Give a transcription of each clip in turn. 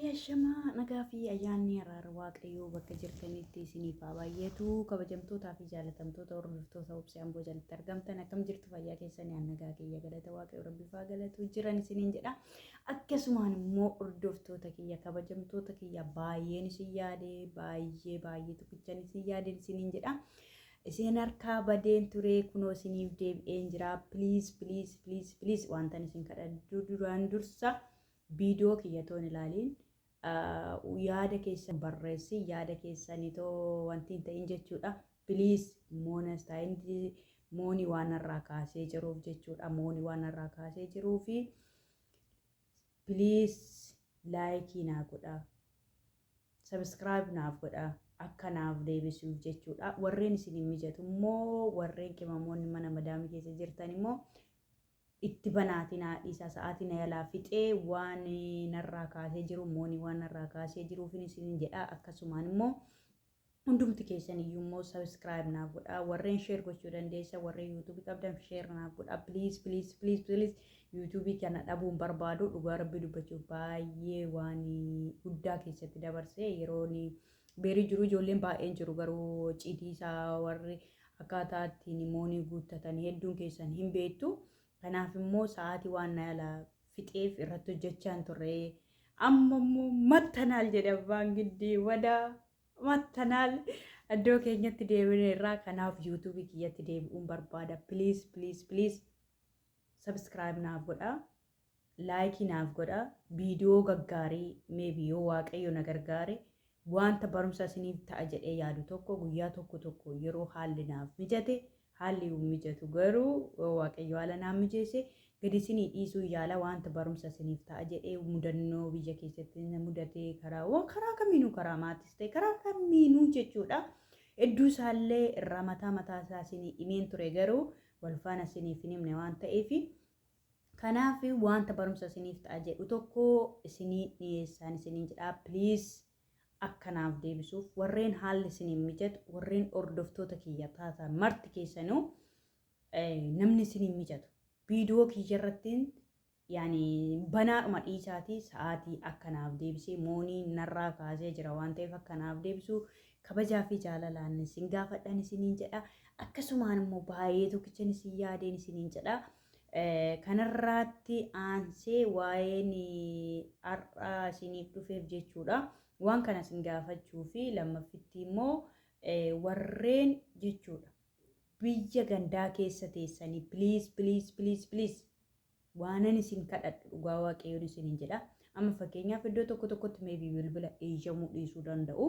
Yooyyaa shamaa nagaa fi ayyaanni araara Waaqayyoo bakka jirtanitti isiniif haa baay'atu. Kabajamtootaa fi jaalatamtoota hordoftoota Obsee Amboo jalatti argamtan, akkam jirtu? Fayyaa keessanii? An nagaa kiyya, galata Waaqayyo Rabbiif haa galatu, jiran isiniin jedha. Akkasumaan immoo hordoftoota kiyya, kabajamtoota kiyya, baay'een isin yaade, baay'ee baay'ee tokkichan isin yaadeen isiniin jedha. Isin harkaa badeen ture, kunoo isiniif deebi'een jira. Please, please, please, please, wantan isin kadhadhu, duraan dursa viidiyoo kiyya toon ilaaliin yaada keessan barreessi, yaada keessanii too wanti hin ta'in jechuudha. Please, moonas ta'in moonii waan irraa kaasee jiruuf jechuudha. Moonii waan irraa kaasee jiruufi please like naa godhaa. Subscribe naaf godhaa akka naaf deebisuuf jechuudha. Warreen isin hin mijatu immoo, warreen qimamoonni mana madaamii keessa jirtan immoo, itti banaatii naa dhiisaa. Sa'aatii na yalaa fixee waan narraa kaasee jiru, moonii waan narraa kaasee jiruufin isin jedha. Akkasumaan immoo hundumti keessan iyyuu immoo subscribe naaf godhaa. Warreen share gochuu dandeessa, warreen YouTubeii qabdan share naaf godhaa. Please, please, please, please, YouTubeii kana dhabuun barbaadu. Dhugaa Rabbii dubbachuuf baay'ee waan guddaa keessatti dabarsee yeroon beerii jiru, ijoolleen baay'een jiru, garuu cidii isaa warri akkaataa ittiin moonii guuttatan hedduun keessan hin beektu. Kanaaf immoo sa'aatii waan na yalaa fixeef irratti hojjechaa hin turre. Amma immoo mattanaal jedhe abbaan giddii wadaa, mattanaal, iddoo keenyatti deebine irraa. Kanaaf YouTubeii kiyyatti deebi'uun barbaada. Please, please, please, subscribe naaf godhaa, like naaf godhaa. Viidiyoo gaggaarii, maybe yoo Waaqayyo na gargaare, wanta barumsa isiniif ta'a jedhee yaadu tokko guyyaa tokko tokko yeroo haalli naaf mijate, haalli hin mijatu garuu yoo Waaqayyo haala naaf mijeesse, gadi isinii dhiisuu yaala. Wanta barumsa isiniif ta'a jedhee, mudannoo biyya keessatti na mudatee, karaa kamiinuu, karaa maatis ta'e karaa kamiinuu jechuudha. Hedduu isaallee irraa mataa mataa isaa isinii himeen ture, garuu wal faana isiniif hin himne waan ta'eef, kanaaf wanta barumsa isiniif ta'a jedhu tokko isinii dhiyeessaan isiniin jedhaa. Please, akkanaaf deebisuuf warreen haalli isiniin mijatu, warreen hordoftoota kiyya taatan marti keessanuu, namni isiniin mijatu viidiyoo kiyya irrattiin yaani banaadhuma dhiisaatii sa'aatii akkanaaf deebisee, moonii narraa kaasee jira waan ta'eef, akkanaaf deebisuu kabajaa fi jaalalaan isin gaafadhan isiniin jedha. Akkasumaan immoo baay'ee tokkichan isin yaadeen isiniin jedha. Kanarraatti aansee waa'een har'aa isiniif dhufeef jechuudha. Waan kana isin gaafachuu fi lammaffitti immoo warreen jechuudha. Biyya gandaa keessa teessanii, please, please, please, please, waanan isin kadhadhu, dhugaa Waaqayyoon isiniin jedha. Amma fakkeenyaaf iddoo tokko tokkotti maybe bilbila eeyyamuu dhiisuu danda'u.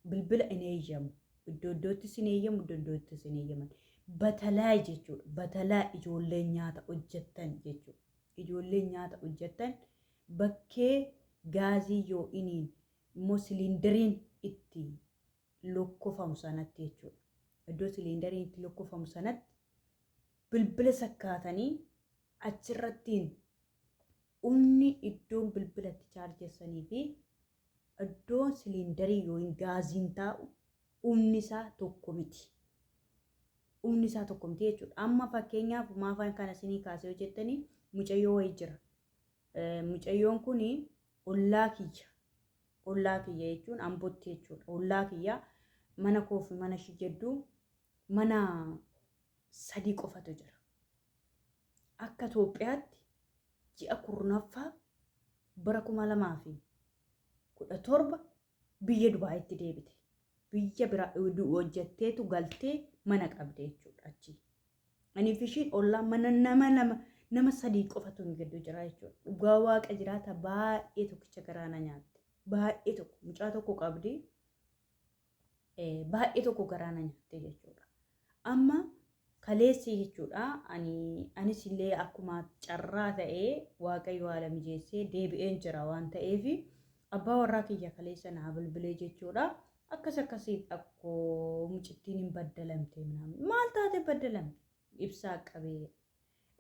Bilbila hin eeyyamu. Iddoo iddootti isin eeyyamu, iddoo iddootti isin eeyyaman. Batalaa jechuudha. Batalaa ijoolleen nyaata hojjettan jechuudha. Ijoolleen nyaata hojjettan bakkee gaazii yoo iniin immoo siliindariin itti lokkofamu sanatti jechuudha. Iddoo siliindariin itti lokkofamu sanatti bilbila sakkaatanii achirrattiin humni iddoon bilbila itti chaarjessanii fi iddoon siliindarii yookiin gaaziin taa'u humni isaa tokko miti. Humni isaa tokko miti jechuudha. Amma fakkeenyaaf maafaan kana isinii kaasee hojjettanii, mucayyoo wayii jira. Mucayyoon kun ollaa kiyya. Ollaa kiyya jechuun Ambootti jechuudha. Ollaa kiyya, mana koo fi mana ishii jidduu mana sadii qofatu jira. Akka Itoophiyaatti ji'a 10ffaa bara 2017 biyya Dubaayitti deebite. Biyya bira hojjetteetu galtee mana qabde jechuudha achi. Anii fi ishiin ollaa, mana nama lama, nama sadii qofatu nu gidduu jira jechuudha. Dhugaa Waaqa jiraata, baay'ee tokkicha garaa na nyaatte. Baay'ee tokko mucaa tokko qabdi. Baay'ee tokko garaa na nyaatte jechuudha. Amma kaleessi jechuudha, ani anis illee akkuma carraa ta'ee Waaqayyo haala mijeessee deebi'een jira waan ta'eef, abbaa warraa kiyya kaleessa naa bilbilee jechuudha. Akkas akkasii akkoo mucittiin hin baddalamte, maal taate baddalamte? Ibsaa qabee.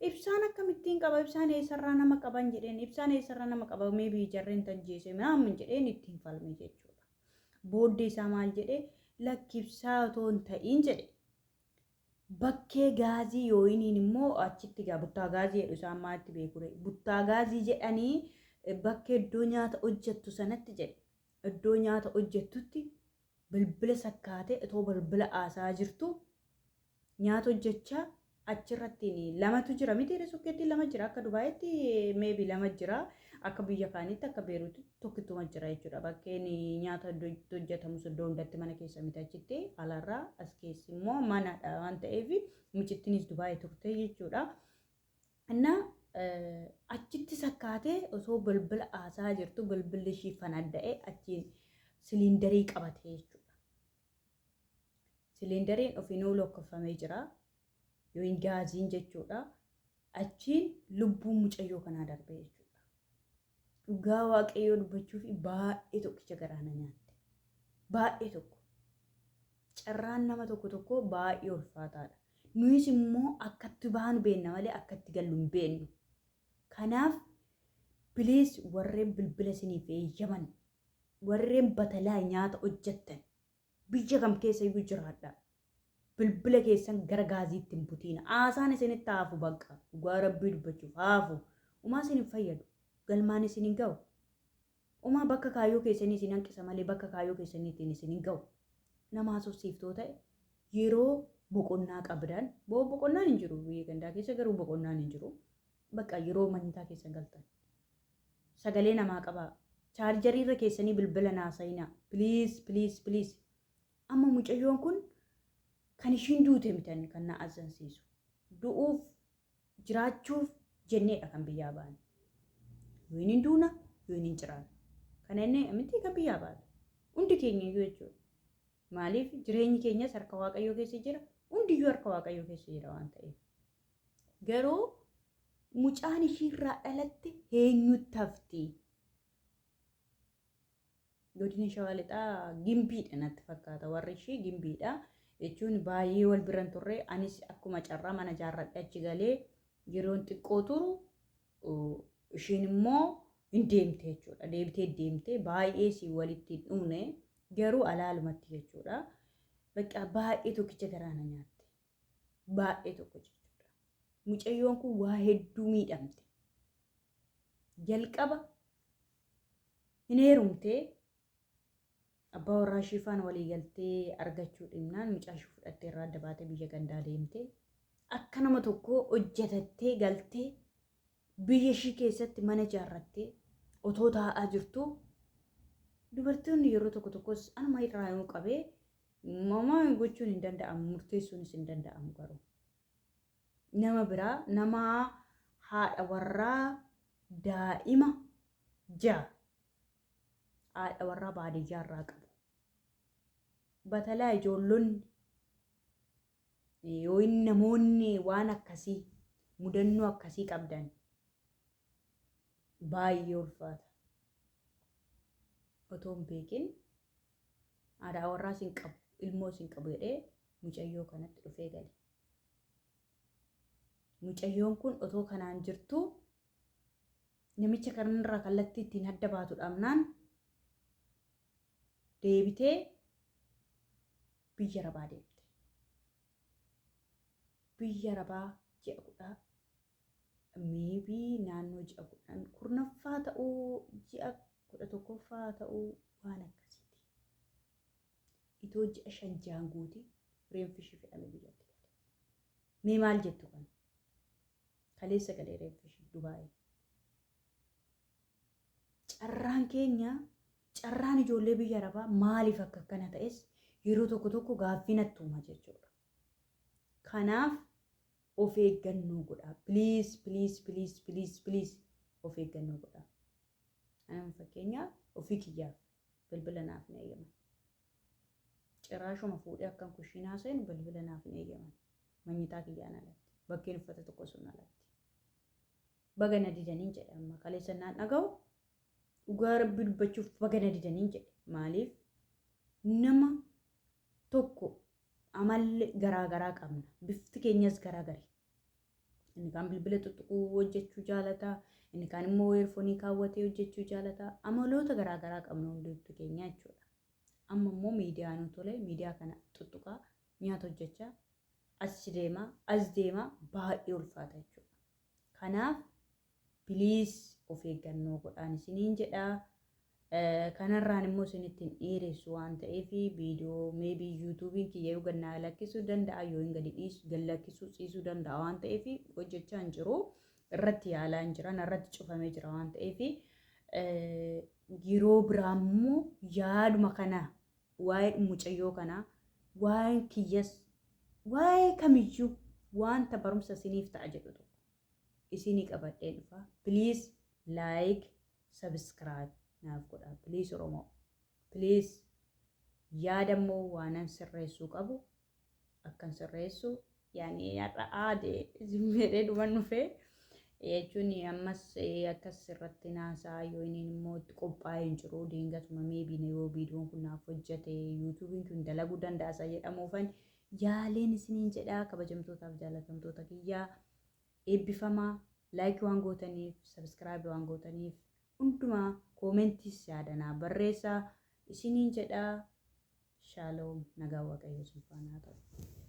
Ibsaan akkamittiin qaba? Ibsaan eessarraa nama qaban jedheen, ibsaan eessarraa nama qaba? Maybe jarreen tajjeese minaamin jedheen ittiin falme jechuudha. Booddee isaa maal jedhee? Lakki, ibsaa otoo hin ta'iin jedhe, bakkee gaazii yooyiniin immoo achitti gaa buttaa gaazii jedhu, isaan maalitti beekure buttaa gaazii jedhanii. Bakka iddoo nyaata hojjettu sanatti jedhe, iddoo nyaata hojjettutti bilbila sakkaatee otoo bilbila haasaa jirtu, nyaata hojjechaa achirratti lamatu jira miti, sukkeetti lama jira. Akka Dubaayitti maybe lama jira, akka biyya kaanitti, akka Beeruutti tokkittuma jira jechuudha. Bakkeen nyaata iddoo hojjetamu iddoo hundatti mana keessa miti, achitti alarraa, as keessi immoo manadha waan ta'eef mucittinis Dubaayii turte jechuudha. Innaa achitti sakkaatee osoo bilbila haasaa jirtu bilbilli ishii fanadda'ee achiin siliindarii qabate jechuudha. Siliindariin ofiinuu lakkoofamee jira. Yookiin gaaziin jechuudha. Achiin lubbuun mucayyoo kanaa darbe jechuudha. Dhugaa Waaqayyoo dubbachuuf baay'ee tokkicha garaa na nyaatte. Baay'ee tokko. Carraan nama tokko tokko baay'ee ulfaataadha. Nuyis immoo akkatti baanu beenna malee akkatti gallu hin beennu. Kanaaf please, warreen bilbila isiniif eeyyaman, warreen batalaa nyaata hojjettan, biyya kam keessa iyyuu jiraadha. Bilbila keessan gara gaaziitti hin butiina. Haasaan isinitti haafu bakka, dhugaa Rabbii dubbachuuf haafu. Umaa isin hin fayyadu. Galmaan isin hin ga'u. Umaa bakka kaayyoo keessanii isin hanqisa malee bakka kaayyoo keessaniitiin isin hin ga'u. Nama haasofsiiftoo ta'e yeroo boqonnaa qabdan, boqonnaan hin jiru biyya gandaa keessa, garuu boqonnaan hin jiru. Bakka yeroo manyitaa keessan galtan. Sagalee namaa qabaa. Chaarjarii irra keessanii bilbila naasayinaa. Please, please, please. Amma mucayyoon kun kan ishiin duute mitan kan na azzansiisu. Du'uuf jiraachuuf jenneedha kan biyyaa baane. Yoo hin duuna, yoo hin jiraanna. Kana inni miti kan biyyaa baane. Hundi keenya iyyuu jechuudha. Maaliif, jireenyi keenyas harka Waaqayyoo keessa jira. Hundiyyuu harka Waaqayyoo keessa jira waan ta'eef. Garuu mucaan ishiirraa dhalatte eenyutti hafti? Godina Shawaa Lixaa Gimbiidha natti fakkaata. Warri ishii Gimbiidha. Jechuun baay'ee wal biran turre. Anis akkuma carraa mana ijaarradhe achi galee yeroon xiqqoo turu ishiin immoo hin deemte jechuudha. Deebitee deemte, baay'ee si walitti hin dhumne garuu alaalumatti jechuudha. Bakka baay'ee tokkicha garaa na nyaatte. Baay'ee tokko jechuudha. Mucayyoon kun waa hedduu miidhamte. Jalqaba hin heerumtee, abbaa warraa ishii faana walii galtee argachuu dhimnaan mucaa ishii fudhattee irraa adda baatee biyya gandaa deemte. Akka nama tokkoo hojjetattee galtee biyya ishii keessatti mana ijaarrattee otoo taa'aa jirtu, dubartoonni yeroo tokko tokkos anuma irraa yoo qabee mamaa gochuun hin danda'amu, murteessuunis hin danda'amu, garuu nama biraa, nama haadha warraa daa'ima 6, haadha warraa baadiyyaa irraa qabu. Batalaa ijoollonni yoo namoonni waan akkasii, mudannoo akkasii qabdan, baay'ee ulfaata. Otoo hin beekin haadha warraa sin qabu, ilmoo sin qabu jedhee mucayyoo kanatti dhufee gale. Mucayyoon kun otoo kanaan jirtu namicha kanarraa kallattii ittiin adda baatu dhabnaan deebitee biyya Arabaa deemte. Biyya Arabaa ji'a 10, maybe naannoo ji'a 10, 10ffaa ta'uu, ji'a 11ffaa ta'uu, waan akkasiiti. Itoo ji'a 5 ja'an guuti reenfi ishii fe'ame biyyatti gale. Mee maal jettu kana? Kaleessa galee reenfi ishii Dubaayii. Carraan keenya, carraan ijoollee biyya Arabaa maaliif akka akkana ta'es yeroo tokko tokko gaaffii natti uuma jechuudha. Kanaaf of eeggannoo godhaa. Please, please, please, please, please, of eeggannoo godhaa. Anuma fakkeenyaaf ofii kiyyaaf bilbila naaf hin eeyyaman. Ciraashuma fuudhee akkan kushiinaa seenu bilbila naaf hin eeyyaman. Manyitaa kiyyaan alatti. Bakkeen uffata tokko sun alatti. Baga na didaniin jedhe, amma kaleessa naan dhaga'u, dhugaa Rabbi dubbachuuf baga na didaniin jedhe. Maaliif, nama tokko amalli garaa garaa qabna. Bifti keenyas garaa gari. Inni kaan bilbila tuttuquu hojjechuu jaalata. Inni kaan immoo earphone kaawwatee hojjechuu jaalata. Amaloota garaa garaa qabna hundumti keenya jechuudha. Amma immoo miidiyaa nu tole, miidiyaa kana tuttuqaa nyaata hojjechaa as deemaa as deemaa baay'ee ulfaata jechuudha. Kanaaf please Of eeggannoo godhaan isiniin jedha. Kanarraan immoo isinitti hin dheeressu waan ta'eef, viidiyoo maybe YouTubeiin kiyya yoo gannaa lakkisuu danda'a, yoo hin gadi dhiisu gad lakkisuu ciisuu danda'a waan ta'eef, hojjechaa hin jiru. Irratti yaalaa hin jiran, irratti cufamee jira waan ta'eef, yeroo biraa immoo yaaduma kana, waa'ee mucayyoo kanaa, waa'ee kiyyas, waa'ee kamiyyuu wanta barumsa isiniif ta'a jedhu tokko isinii qabadhee dhufa. Please like, subscribe naaf godha. Please Oromoo. Please, yaada immoo waanan sirreessuu qabu akkan sirreessu. Yaani har'a aade zimmeedhee dhuman dhufee jechuun ammas akkas irratti naasaa yoo inni immoo itti qophaa'ee hin jiru. Deengatuma maybe yoo viidiyoon kun naaf hojjete YouTubeiin kun dalaguu danda'a isa jedhamuufan yaaleen isiniin jedhaa. Kabajamtootaaf jaalatamtoota kiyyaa, eebbifamaa. Like waan gootaniif, subscribe waan gootaniif hundumaa, commentiis yaadanaa barreessaa isiniin jedhaa. Shaaloom, nagaa Waaqayyo isin faana haa ta'u.